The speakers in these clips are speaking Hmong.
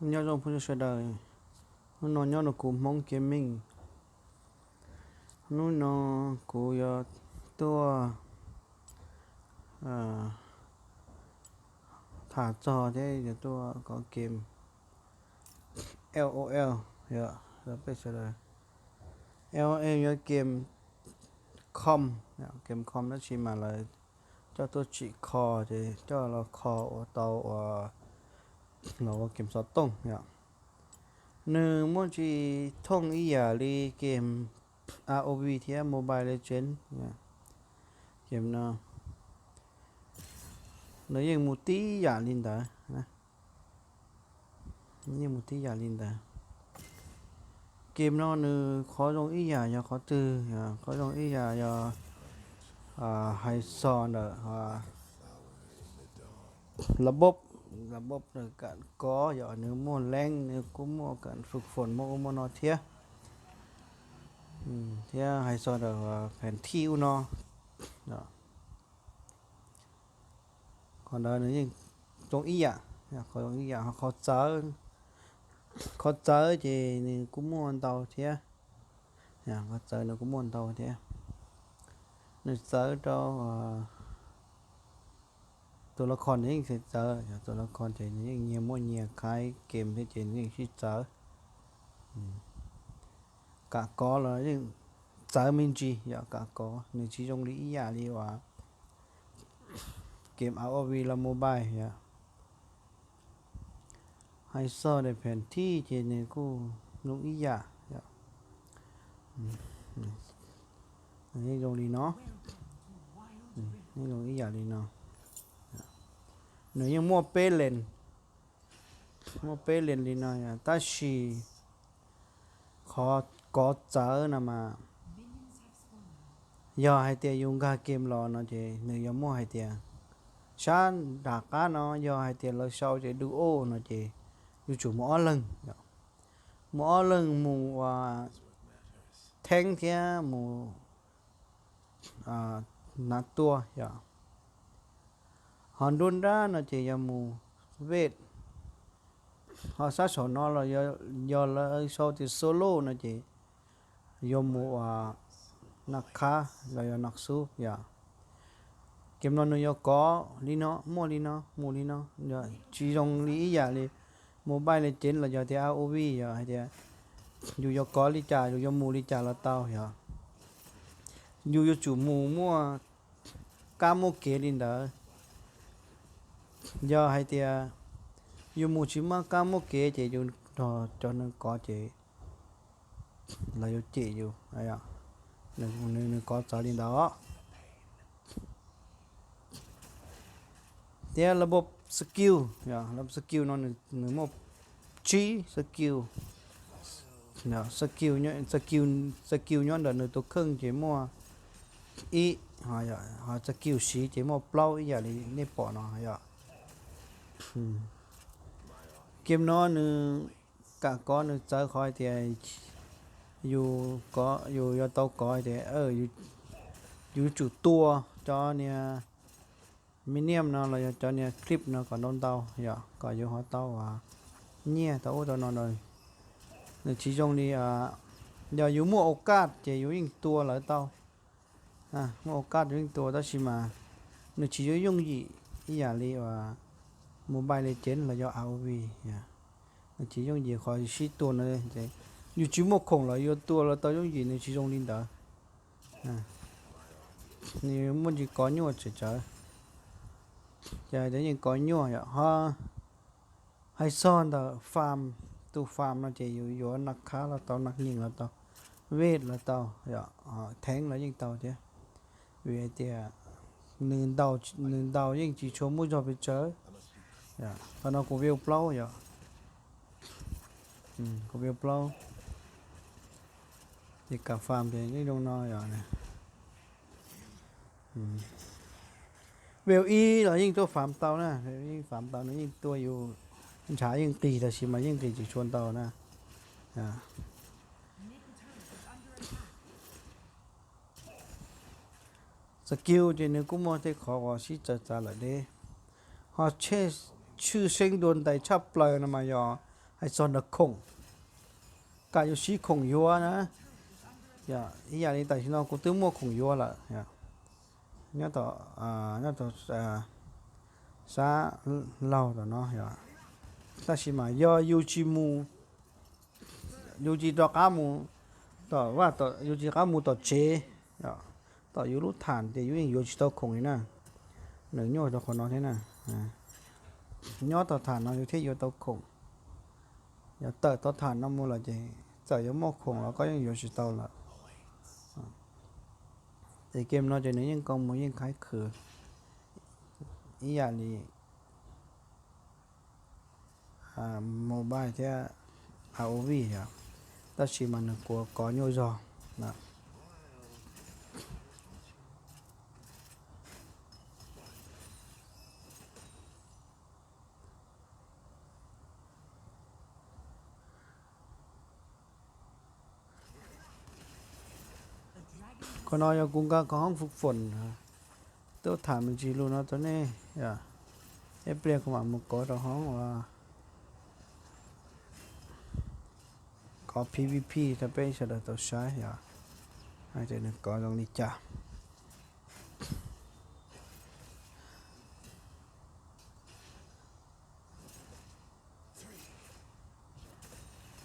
Nyob zoo phooj ywg sawv daws, hnub no nyob rau kuv Hmoob Gaming. Hnub no kuv yuav tuaj tham txog thiab yuav tuaj kov game L O L, yog peb sawv daws. L O L yog game com, game com tab sis mas lawv coj tuaj tsim kho, ces coj los kho ua tau ua, los ua game xov tooj yom. Nws muaj tsis thooj ib yam li game R O V thiab Mobile Legend. Game no nws yeej mus tib yam li ntawd, yeej mus tib yam li ntawd. Game no nws qhov zoo ib yam yog qhov twg? Qhov zoo ib yam yog hais txog ntawm la bob, la bob nws kam kov, yog nws muaj leeb, nws kuj muaj kam fwm foom muaj ub muaj no thiab. Thiab hais txog ntawm pheem thij ub no, qhov ntawd nws yeej zoo ib yam, qhov zoo ib yam. Ho qhov txawv, qhov txawv ces nws kuj muaj ntau thiab, qhov txawv nws kuj muaj ntau thiab. Nws txawv rau tus la khos, nws yeej txawv, tus la khos ces nws yeej nyias muaj nyias khaib game thiab ces nws yeej sib txawv. Kam kov los yeej txawv me ntsis, yog kam kov nws tsis zoo li ib yam li uas game R O V los Mobile yom. Hais txog daim pheem thij ces nws kuj zoo ib yam, yeej zoo li no, yeej zoo ib yam li no. Nws yeej muaj peb lees, muaj peb lees li no, tab sis qhov kov txawv no mas yog hais tias yus nkag game los no ces nws yuav muaj hais tias sab nram qab no yog hais tias lawv sau ces duo no ces yuav tsum mus ob leeg, mus ob leeg mus ua theeb thiab mus hnav tua yom. Ho nruab nrab no ces yog mus vej. Ho sab saum no los yog lawv sau tias solo no ces yuav mus ua naj khab los yog naj xub yom. Game no nws yuav kov li no, muaj li no, mus li no, tsis zoo li ib yam li Mobile Legends los yog tias R O V, yog hais tias yus yuav kov li cas, yus yuav mus li cas los tau yom. Yus yuav tsum mus muaj kab muaj kev li ntawd. Yog hais tias yus mus tsis muaj kab muaj kev ces yus nrog cov neeg kov ces lawv yuav cem yus, nws kov txawv li ntawd. Thiab la bob skill, la bob skill no nws muaj tsib skill. Skill nyob ntawm nws tus kheej ces muaj ib, ho skill siv ces muaj plaub ib yam li nej pom no yom. Game no nws kam kov nws txawv qhov hais tias yus, yus yuav tau kov hais tias yus tsum tua cov niag minion no los yog cov niag creep no kom ntau ntau yom, kom yus ho tau nyiaj tau ub tau no. Nws tsis zoo li, yog yus muaj au kaj ces yus yeej tua lawv tau, muaj au kaj yus yeej tua, tab sis mas nws tsis yooj yooj yim ib yam li uas Mobile Legends los yog R O V. Nws tsis yooj yim qhov sib tua no, yus tsis muaj khoom los yuav tua lawv tau yooj yim, nws tsis zoo li ntawd. Nws muaj ntsis kov nyuaj tsawv tsawv, ces yeej kov nyuaj yom. Ho hais txog ntawm farm, tus farm no ces yus yuav naj khab los tau, naj nyeem los tau, vej los tau, theeb los yeej tau thiab. Vim hais tias nws ntaus yeej tsis tshua muaj zog pes tsawg. Qhov no kuv view plaub yom, kuv view plaub. Ces kam farm ces yeej zoo no yom. View ib los yeej tuaj farm tau na, yeej farm tau, nws yeej tuaj yus ntshav yeej nqis, tab sis mas yeej nqis tsis tshua ntau na. Skill ces nws kuj muaj tej qhov uas sib txawv txav lawm deb. Ho tshwj xeeb dua ntais tshaj plaws no mas yog Hais txog nrog khoom, kam yuav siv khoom yuav na. Yog ib yam li tam sim no kuv twb muaj khoom yuav lawm, nyob tom, nyob tom sab laug tom no yog. Tab sis mas yog yus tsis mus, yus tsis rov qab mus tom vaj, yus tsis rov qab mus tom tsev, tom yus lub tham ces yus yeej yuav tsis tau khoom li na. Nws nyuaj rau qhov no thiab na. Nyob tom tham no yus thiaj yuav tau khoom. Yog tawm tau tham no mus lawm ces txawm yuav muaj khoom los koj yeej yuav tsis tau lawm. Ces game no ces nws yeej koo mus yeej khaib khwv ib yam li mobile thiab R O V yog, tab sis mas nws kuav kov nyuaj zog. Qhov no yog kuv nkag qhov hoob fwv foom, twb tham me ntsis lus no rau nej, ib pliag kuv mam mus kov rau hoob uas kov P V P rau peb sawv daws tau saib yog, hais tias nws kov zoo li cas.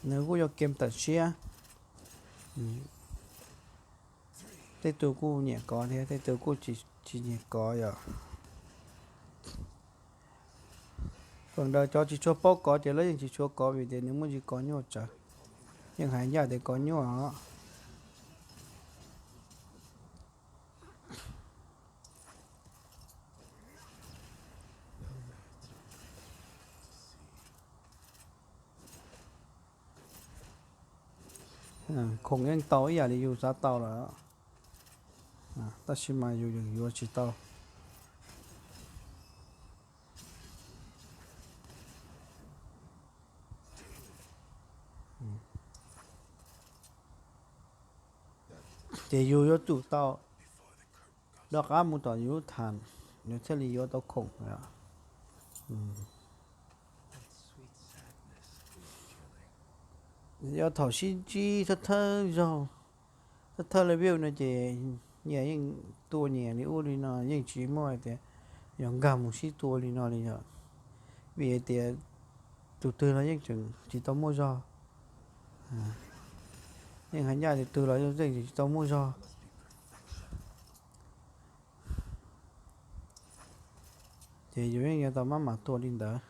Nws kuj yog game tawm siab, tej tug kuj nyiam kov thiab tej tug kuj tsis nyiam kov yom. Feem ntawd cov tsis tshua paub kov ces lawv yeej tsis tshua kov vim tias nws muaj ntsis kov nyuaj tsawv. Yeej hais ncaj tias kov nyuaj os. Khoom yeej tau ib yam li yus xav tau lawm, tab sis mas yus yeej yuav tsis tau. Ces yus yuav tsum tau rov qab mus tom yus lub tham, yus thiaj li yuav tau khoom. Yog thaum sib ntsib thawj thawj zaug, thawj thawj level no ces nyias yeej tua nyias li ub li no, yeej tsis muaj hais tias yog nkag mus sib tua li no li yom. Vim hais tias tus twg los yeej tseem tsis tau muaj zog. Yeej hais ncaj tus twg los yeej tsis tau muaj zog. Ces yus yeej yuav tau maj mam tua li ntawd.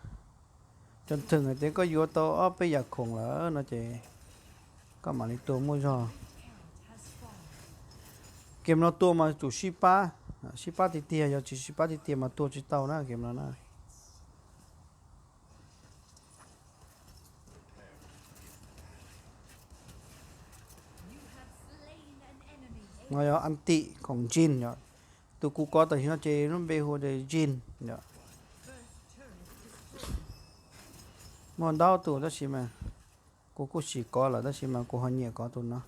Tseem theem hais tias koj yuav tau ob peb yam khoom lawm no ces koj mam li tua muaj zog. Game no tua mas tsum sib pab, sib pab tiag tiag, yog tsis sib pab tiag tiag mas tua tsis tau na game no na. No yog anti khoom Jhin yom. Tus kuv kov tam sim no ces lub npe hu tias Jhin yom. Muaj ntau tus tab sis mas kuv kuj sim kov lawm tab sis mas kuv ho nyiam kov tus no.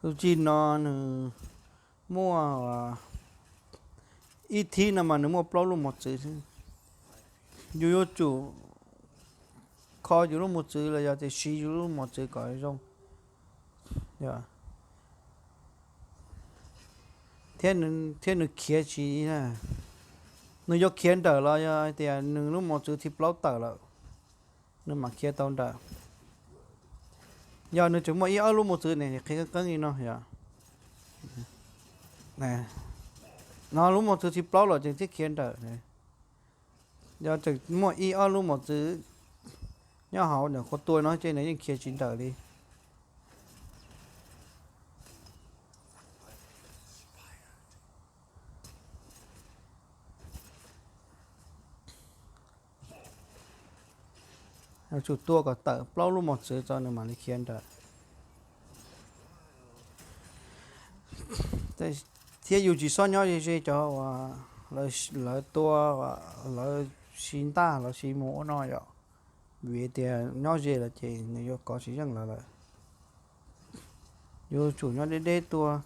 Tus Jhin no nws muaj ib thib no mas nws muaj plaub lub mos txwv xwb. Yus yuav tsum kho yus lub mos txwv los yog tias siv yus lub mos txwv kom zoo. Thiab nws khiav tsis, nws yuav khiav nrawm los yog tias nws lub mos txwv thib plaub tawm lawm, nws mam khiav tau nrawm. Yog nws tseem muaj ib ob lub mos txwv ne, qhia qeeb qeeb li no yog, no lub mos txwv thib plaub los tseem thiaj khiav nrawm. Yog tseem muaj ib ob lub mos txwv nyob hauv ntawm qhov tua no ces nws yeej khiav tsis nrawm li. Yuav tsum tua kom tawm plaub lub mos txwv tso nws mam li khiav nrawm. Thiab yus tsis txhob nyob ze ze cov uas lawv tua, lawv siv ntaj, lawv siv mus ua no yom. Vim tias nyob ze lawm ces nws yuav kov tsis yeej lawv lawm. Yuav tsum nyob deb deb tuaj.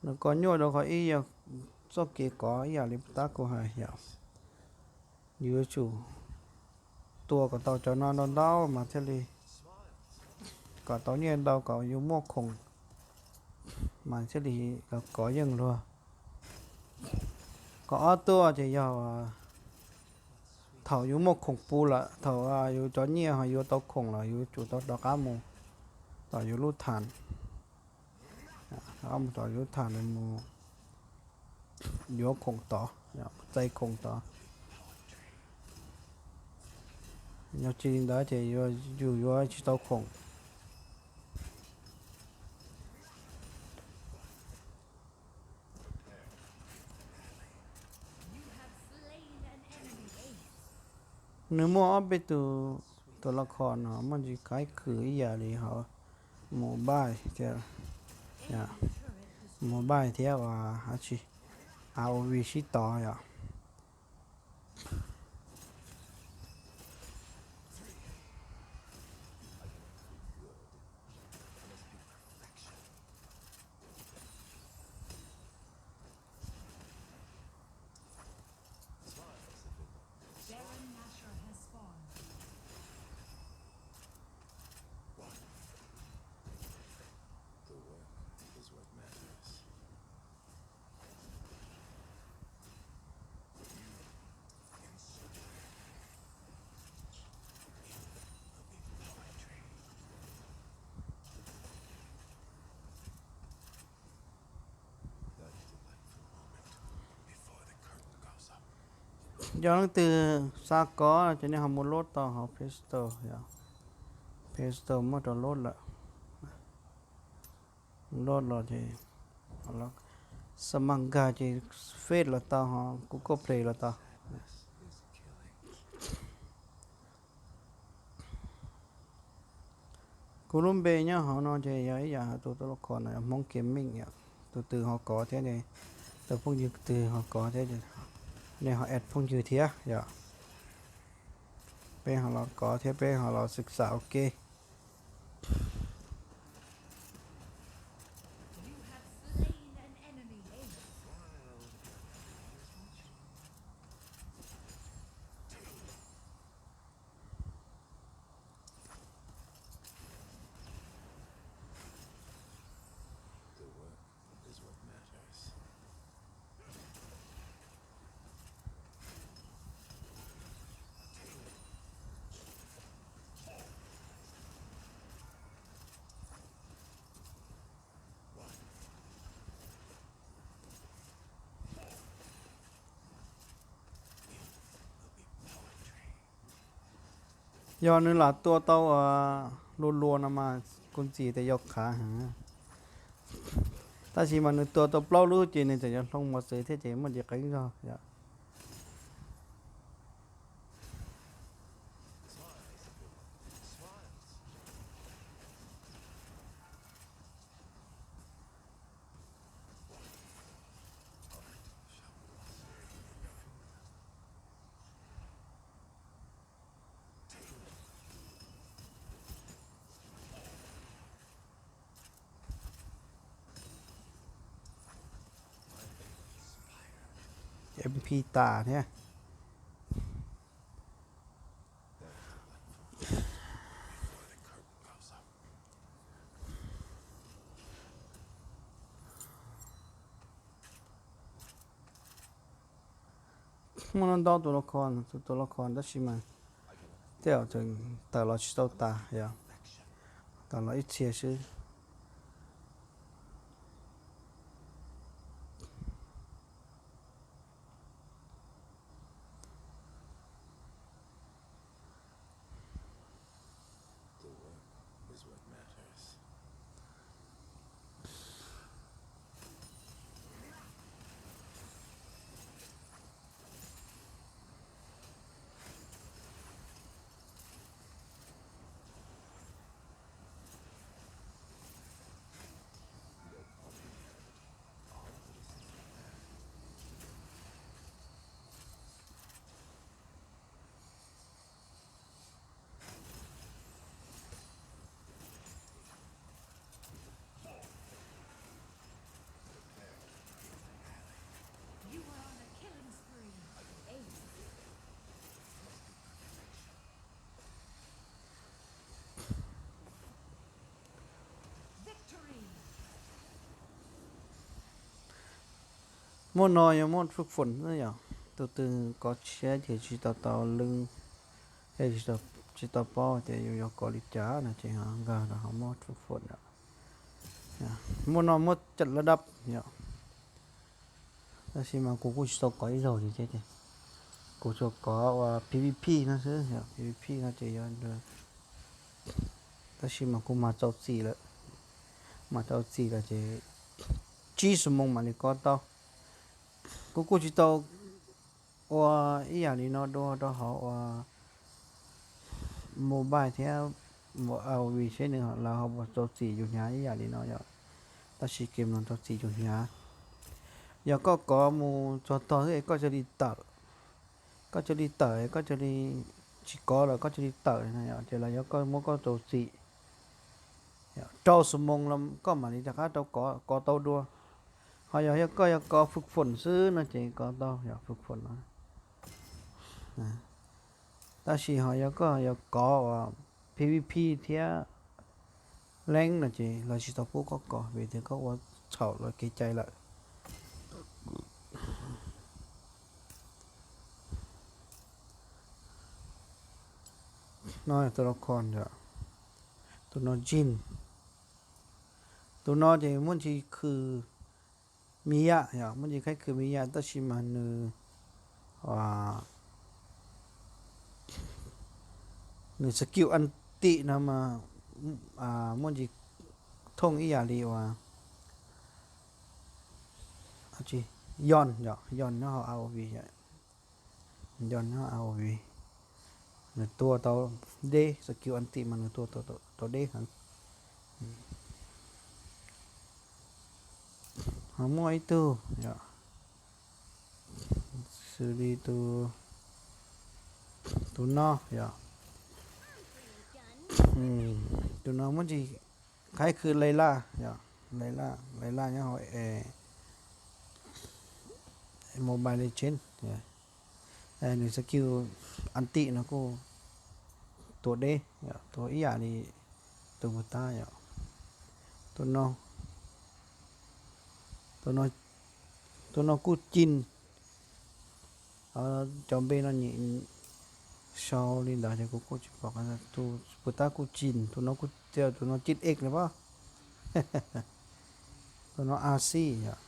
Nws kov nyuaj rau qhov ib yog txoj kev kov ib yam li tab kuv hais yom. Yus yuav tsum tua kom tau cov no ntau ntau mas thiaj li kom tau nyiaj ntau kom yus muaj khoom mas thiaj li kov yeej luag. Kom ob tuaj ces yog thaum yus muaj khoom puv lawm, thaum yus cov nyiaj ho yuav tau khoom lawm yus tsum tau rov qab mus tom yus lub tham, rov qab mus tom yus lub tham mus yuav khoom tod, txais khoom tod. Yog tsis li ntawd ces yus yuav tsis tau khoom. Nws muaj ob peb tus tus laj khom no muaj ntsis khaib khwm ib yam li hauv mobile thiab, mobile thiab uas hab tsi, R O V sib tov yom. Yog leej twg xav kov ces nej ho mus load tau hauv Play Store yom. Play Store muab rau load lawm. Load los ces Xamaas Nkag ces Fate los tau, ho Google Play los tau. Kuv lub npe nyob hauv no ces yog ib yam hais tus tus laj khom no yog Hmoob Gaming yom. Tus twg ho kov thiab, tus phooj ywg twg ho kov thiab, nej ho add phooj ywg thiab yom. Peb ho los kov thiab peb ho los xwm xam ua ke. Yog nws lam tua tau luag luag no mas kuv ntxim tias yog qhav heev. Tab sis mas nws tua tau plaub lub ces nws tseem yuav hloov mos txwv thiab ces muaj ntsis qeeb zog yom. M P tas thiab. Muaj ntau tus laj khom, tus tus laj khom tab sis mas tej zaum tseem tawm los tsis tau tas yom, tawm los ib txhia xwb. Muaj no yog muaj fwj foom xwb yom. Tus twg kov tshiab ces tsis tau tau leej, tsis tau paub tias yus yuav kov li cas no ces nkag rau ho muaj fwj foom yom. Muaj no muaj cov laj dab yom. Tab sis mas kuv kuj tsis tau kov ib zaug li thiab ces kuv tsuas kov uas PVP no xwb yom, PVP no ces yog, tab sis mas kuv mas txaus txim lawm, mas txaus txim lawm ces tsib xuab moos mam li kov tau. Kuv kuj tsis tau ua ib yam li no dua rau hauv uas mobile thiab ROV seb nws lawv ho puas txaus txim yus hnyav ib yam li no yom. Tab sis game no txaus txim yus hnyav. Yog koj kov mus txog tog xwb es koj cia li tawm, koj cia li tawm, koj cia li tsis kov lawm koj cia li tawm no yom, ces lawv yuav koj muab koj txaus txim rau xuab moos los koj mam li rov qab rau kov, kov tau dua. Ho yog, yog koj yuav kov fwj foom xwb no ces kov tau yog fwj foom no. Tab sis ho yog koj yuav kov uas PVP thiab leeb no ces lawv tsis tau pub koj kov vim tias koj ua txhaum lawv kev cai lawm. No tus la khon yom, tus no Jin. Tus no ces muaj ntsis khw mi yam yom, muaj ntsis khaib khw mi yam tab sis mas nws, nws skill anti no mas muaj ntsis thooj ib yam li uas Yon yom, Yon nyob hauv ROV yom. Yon nyob hauv ROV, nws tua tau deb, skill anti mas nws tua tau deb heev. Ho muaj ib tug yom, xws li tus, tus no yom, tus no muaj ntsis khaib khw Layla yom, Layla, Layla nyob hauv Mobile Legends. Nws skill anti no kuj tua deb, tua ib yam li tus puag ta yom. Tus no, tus no kuj cin, cov npe no nyim sau li ntawd ces kuv kuj tsis pom. Tus puag ta kuj cin, tus no kuj, tus no cin ex li pab. Tus no a xij yom,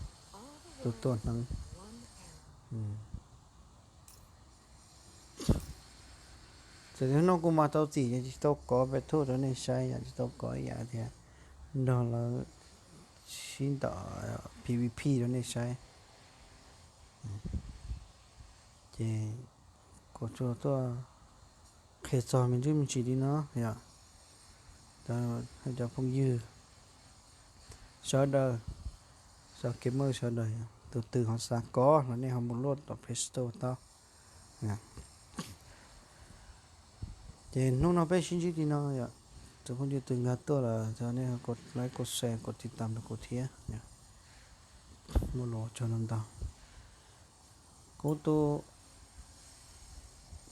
tus tuag hneev. Txawm tias hnub no kuv mas tau txim ces tsis tau kov peb thuj rau nej saib yom, tsis tau kov ib yam tias nrog lawv sib ntaus PVP rau nej saib. Ces kuv tsuas tuaj qhia txog me ntsis me ntsis li no yom, cov phooj ywg sawv daws, cov gamer sawv daws, tus twg ho xav kov los nej ho mus luaj tom Play Store tau. Ces hnub no peb sib ntsib li no yom. Tus phooj ywg twg nkag tuaj lawm thov nej like, share, kom tiv tam rau kuv thiab. Muaj lus ua tsaug ntau ntau. Kuv tus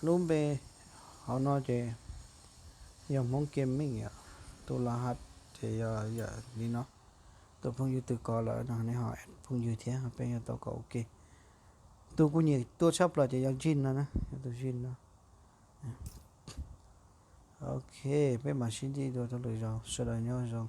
lub npe hauv no ces yog Hmoob Gaming yom, tus la hat ces yog yam li no. Tus phooj ywg twg kov lawm no nej ho add phooj ywg thiab peb yuav tau kov ua ke. Tus kuv nyiam tua tshaj plaws ces yog Jin no na, yog tus Jin no. Ok, peb mam sib ntsib dua rau lwm zaus, sawv daws nyob zoo.